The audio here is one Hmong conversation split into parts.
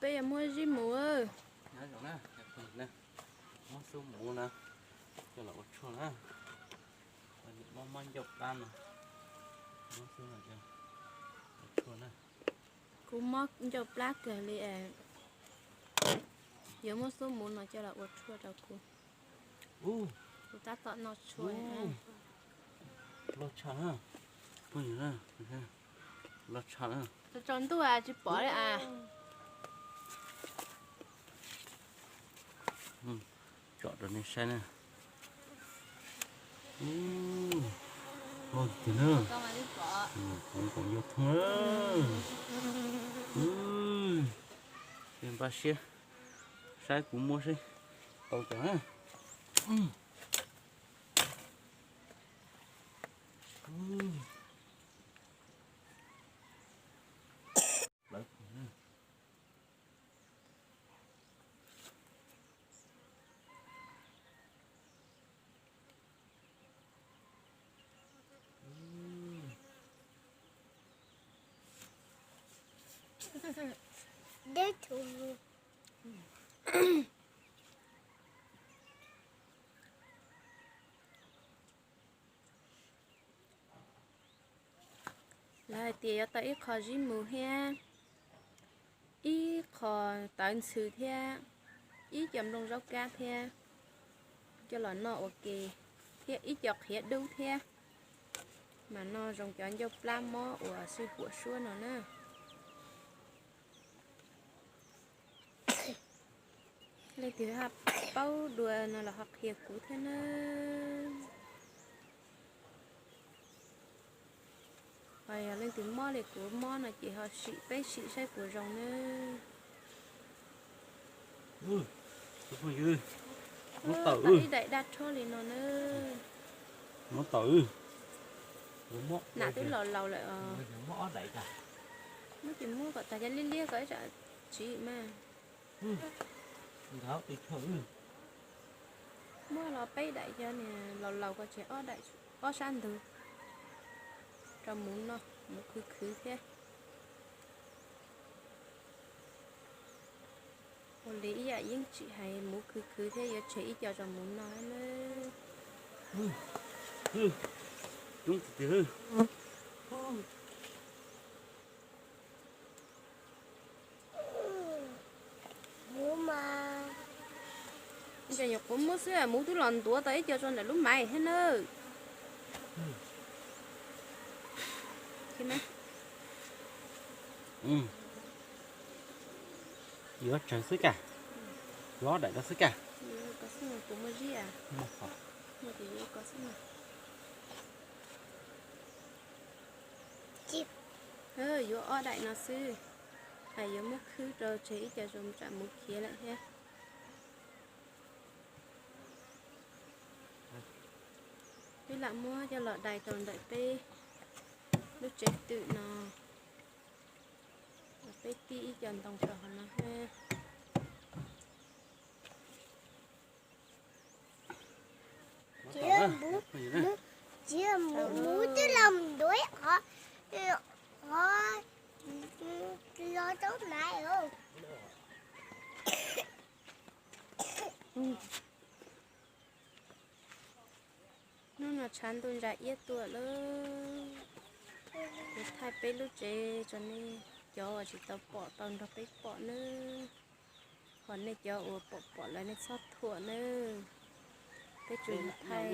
Peb yuav muab zib mus. Nyob zoo na, muab xub mus na, coj los ua tshuaj na. Mob mob ncauj plab no, muab xub no coj ua tshuaj na. Kuv mob ncauj plab kawg li es yuav muab xub mus no coj los ua tshuaj rau kuv. Kuv tab tom noj tshuaj. Loj tshaj na, phooj ywg na, loj tshaj na. Tsaus ntuj tsis pom li as. Tsom rau nej saib na. Loj tiag na. Koom koom yog thoob na. Npaj siab saib kuv muab seb tau cas na. Lawv hais tias yuav tau ib qho zib mus thiab, ib qho tawv ntxhw thiab, ib co nplooj zaub kab thiab, coj los noj ua ke, thiab ib co qhiav dub thiab. Mas noj zoo cov ncauj plab mob uas sib huam suab no na. Leej twg ho paub dua no los ho qhia kuv thiab na. Ho yog leej twg mob li kuv mob no ces ho sim peb sim saib puas zoo na. Ib daim daj rhob li no na. Nam twb laus laus lawm os. Muab ces muab kom tag cov liab liab kom ib tsam tsiv mas. Muab los peb daim cov niag laus laus ko tseg ob daim, ob sab ntug rau muv noj, muv khwv khwv thiab. Ua li ib yam yeej tsis hais, muv khwv khwv thiab yuav tseg ib co rau muv noj na. Ntawm nyuam qhuav muab xwb, muv twb los ntuav tau ib co rau ntawm lub maiv thiab nawb. Yuav tsawg xwb kag, yuav ob daim rau xwb kag. Yuav ob daim no xwb, yuav muab khwb rau tseg ib co zoo tsam muv khiav lawm thiab. Peb lam muab coj los dai rau ntawm peb lub tsev twm no, peb tij ib co ntoo rau hauv no thiab. Tsis muv twb los ntuav qhov, qhov los rau maiv. Hnub no tshav ntuj ntsa iab tuaj lawm, kuv thaij peb lub tsev rau nej cov uas tsis tau pom tau nrog peb pom nawb. Ho nej cov uas pom pom lawm nej txhob thuam nawb. Peb tsuas yog thaij,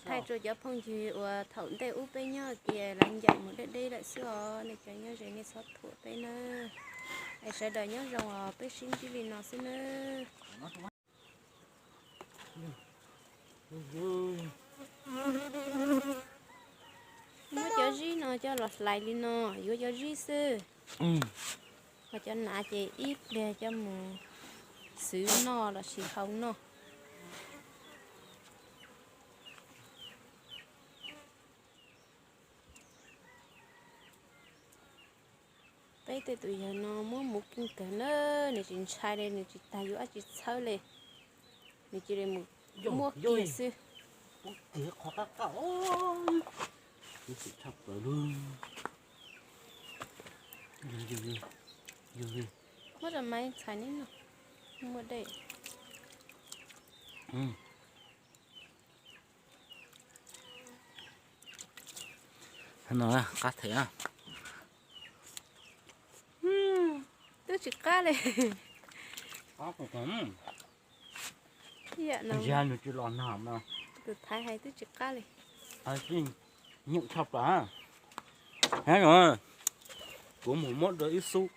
thaij rau cov phooj ywg uas thaum ntej ub peb nyob kiag lawv ncaim mus deb deb lawm xwb os. Nej cov nyob ze nej txhob thuam peb nawb. Es sawv daws nyob zoo os, peb sib ntsib li no xwb nawb. Muab cov zib no coj los hlais li no, yuav cov zib xwb. Ho cov nav ces ib pliag coj mus xwb noj los sis hau noj. Peb tej tus yawg no muab muv keej kawg na, nws tsis ntshai li, nws tsis tas yuav dab tsi txhawb li, nws cia li mus muab kiag xwb. Qhov qab qab, ib txwm tshaj plaws li. Muab cov maiv ntxhais neb noj, muaj dej. No qab them. Twb tsis qab li. Ib yam no, nws tsis los nag no. Tus thaiv hais twb tsis qab li. Nyeem tshaj plaws. Kuv mus muab dua ib xub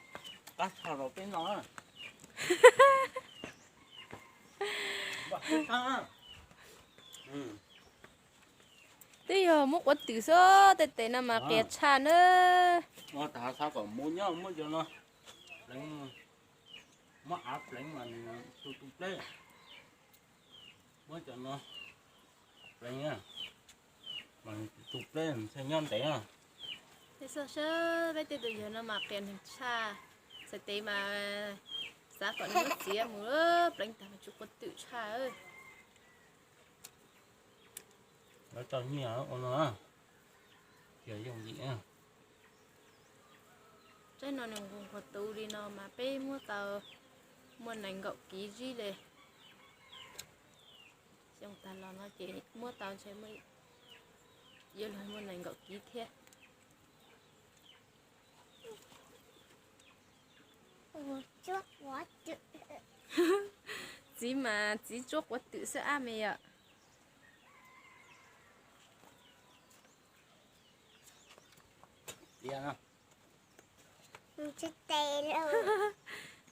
qab tshaj rau peb no. Twb yog muab quav twm xwb, tej tes no mas qias tshaj na. Ua tas xav kom mus nyob muab cov no pleev, muab av pleev mas nws tu tu pleb. Muab cov no pleev mas nws tu pleb, nws thiaj nyob ntev. Peb xauj seb peb tej tus yawg no mas qias neeg tshaj, txhais tes mas xav kom nws muab txiav mus, pleev tag mas tsw quav twm tshaj. Lawv tau nyiaj ua no, ces yooj yim. Tsaib no nws nqus nqus tus li no mas peb muab tau muaj nees nkaum kiv zib li. Xyoo tag los no ces muab tau ntshe yuav luag muaj nees nkaum kiv thiab. Txiv mas txiv tsuab quav twm xwb ab me yom.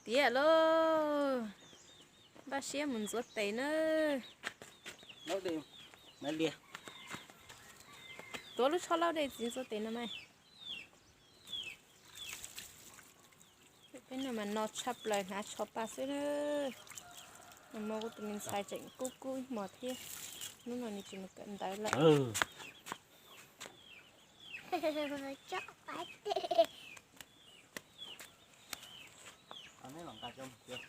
Tiav lauj, npaj siab mus ntxuav tes na. Tuav lub tshob laub dej txiv ntxuav tes no mas. Peb no mas no tshaj plaws hnav tsho paj xwb na. Nag hmo kuv tus me ntxhais tseem kub kub ib hmos thiab, hnub no nws tsis mus kawm ntawv lawm. Neb los nqa coj mus txiav.